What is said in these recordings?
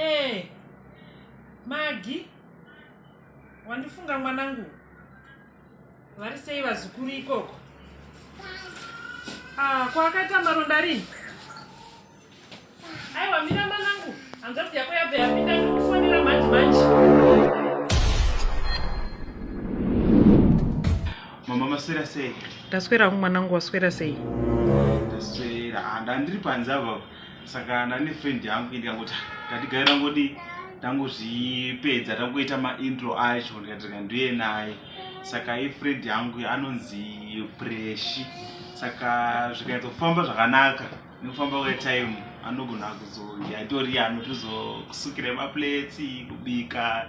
Eh, Magi, wandifunga mwanangu. Vari sei vazukuru ikoko? Ah, kwakaita maronda rini? Aiwa, mira mwanangu, hanzvadzi yako yabva yapinda ndikufonera manje manje. Mama maswera sei? Ndaswera hangu mwanangu, waswera sei? Ndaswera, ndandiri panze apa. Saka ndane friend yangu ndikangoti ngatigare tangodi tangozvipedza tangoita maintro acho ndikati rega ndiuye naye. Saka ifriend yangu anonzi Preshi. Saka zvikanyatsofamba zvakanaka nekufamba kwetime anogona kuzonge atori anotozokusukira maplates kubika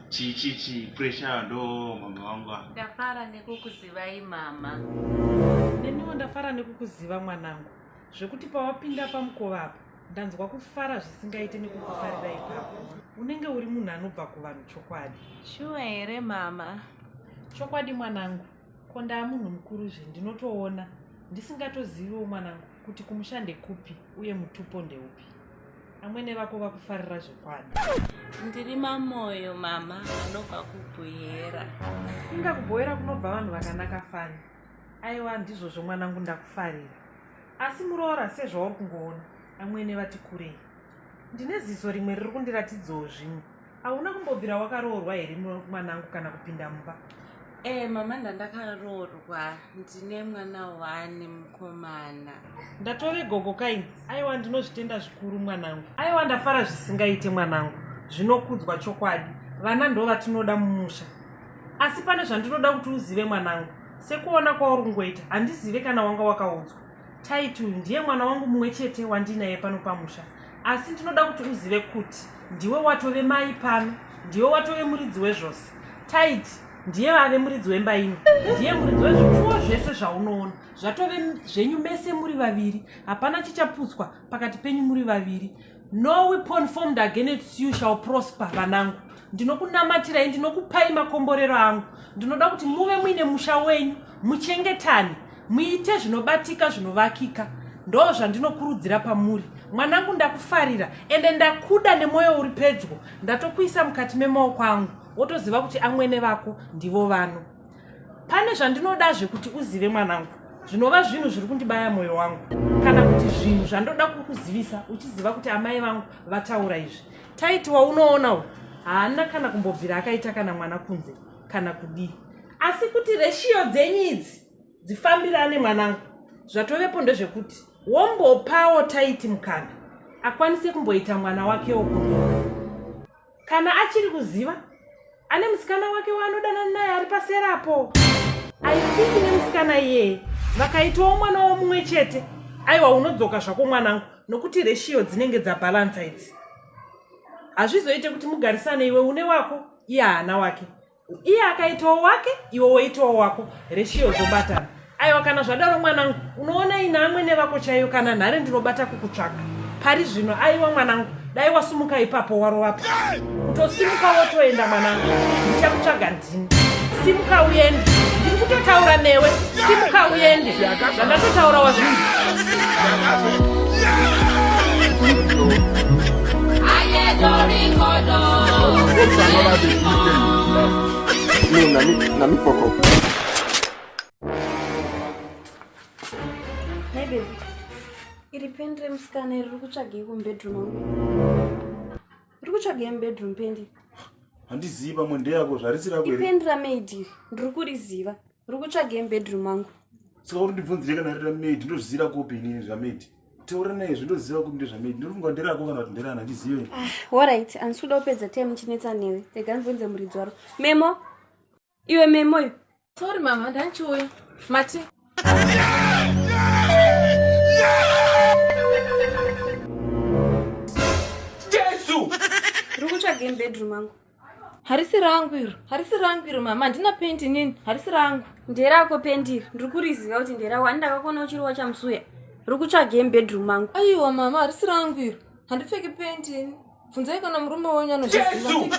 chii chii chii pressure ndo mama vangu ava. Ndafara nekukuzivai mama. Neniwo ndafara nekukuziva mwanangu. Zvekuti pawapinda pamukova apa ndanzwa kufara zvisingaite nekukufarira ipapo. Unenge uri munhu anobva kuvanhu chokwadi. Shuwa here mama? Chokwadi mwanangu, ko ndaa munhu mukuru zve ndinotoona ndisingatoziviwo mwanangu kuti kumusha ndekupi uye mutupo ndeupi. Amwene vako vakufarira zvokwadi. Ndiri mamoyo mama anobva kuBuhera. Inga kuBuhera kunobva vanhu vakanaka fani. Aiwa ndizvozvo mwanangu ndakufarira. Asi muroora sezvauri kungoona amwene vati kurei. Ndine ziso rimwe riri kundiratidzawo zvimwe. Hauna kumbobvira wakaroorwa here mwanangu kana kupinda mumba? Eh mama ndandakaroorwa ndine mwana one mukomana. Ndatove gogo kaini. Aiwa ndinozvitenda zvikuru mwanangu. Aiwa ndafara zvisingaite mwanangu. Zvinokudzwa chokwadi. Vana ndo vatinoda mumusha. Asi pane zvandinoda kuti uzive mwanangu. Sekuona kwauri kungoita handizive kana wanga wakaudzwa. Taiti uyu ndiye mwana wangu mumwe chete wandinaye pano pamusha. Asi ndinoda kuti uzive kuti ndiwe watove mai pano, ndiwe watove muridzi wezvose. Taiti ndiye ave muridzi wemba ino, ndiye muridzi wezvipfuwo zvese zvaunoona. Zvatove zvenyu mese muri vaviri, hapana chichaputswa pakati penyu muri vaviri. No weapon formed against you shall prosper, vanangu. Ndinokunamatirai, ndinokupai makomborero angu. Ndinoda kuti muve muine musha wenyu, muchengetane, muite zvinobatika zvinovakika. Ndo zvandinokurudzira pamuri. Mwanangu ndakufarira, ende ndakuda nemwoyo uri pedyo. Ndatokuisa mukati memaoko angu, wotoziva kuti amwene vako ndivo vano. Pane zvandinodazve kuti uzive mwanangu, zvinova zvinhu zviri kundibaya mwoyo wangu, kana kuti zvinhu zvandoda kukuzivisa uchiziva kuti amai vangu vataura izvi. Taiti waunoona uyu haana kana kumbobvira akaita kana mwana kunze kana kudii, asi kuti reshiyo dzenyu idzi dzifambirane mwanangu, zvatovepo ndezvekuti wombopawo Taiti mukana akwanise kumboita mwana wakewo kunze. Kana achiri kuziva ane musikana wake waanodanana naye ari paserapo. I think nemusikana iyeye vakaitawo mwana womumwe chete, aiwa unodzoka zvako mwanangu, nokuti reshiyo dzinenge dzabhalansa idzi. Hazvizoite kuti mugarisane iwe une wako iye haana wake. Iye akaitawo wake iwe woitawo wako, reshiyo dzobatana. Aiwa kana zvadaro mwanangu, unoona ina amwene vako chaiyo kana nhare ndinobata kukutsvaka. Pari zvino aiwa mwanangu, dai wasumuka ipapo warovapo. Kutosimuka wotoenda mwanangu, ndichakutsvaga ndini. Simuka uende, ndiri kutotaura newe. Simuka uende, zvandatotaura wazvinzwa. No, na me fuck up. Hey baby, iri pendi remusikana iri riri kutsvagei kumubedroom angu? Riri kutsvagei mubedroom pendi? Handizivi, pamwe ndeyako zvarisi rako here? Ipendi ramaid iri, ndiri kuriziva. Riri kutsvagei mubedroom mangu? Saka uri ndibvunzire kana riri ramaid, ndozviziva kupi inini zvamaid? Taura naye zvindoziva kuti ndezvamaid, ndinofunga nderako kana kuti nderana, handizive. Ah, alright, handisi kuda kupedza time ndichinetsa newe. Rega ndibvunze muridzi waro. Memo, iwe Memo iwe. Sorry mama, ndanchiuya. Mati. Jesu! Riri kutsvagei mubedroom mangu? Harisi rangu iro, harisi rangu iro mama, handina pendi inini, harisi rangu. Nderako pendi iri, ndiri kuriziva kuti nderako, hani ndakakuona uchiriwa chamusuya. Riri kutsvagei mubedroom mangu? Aiwa mama, harisi rangu iro, handipfeki pendi ini. Bvunzai kana murume wenyu anozviziva. Jesu!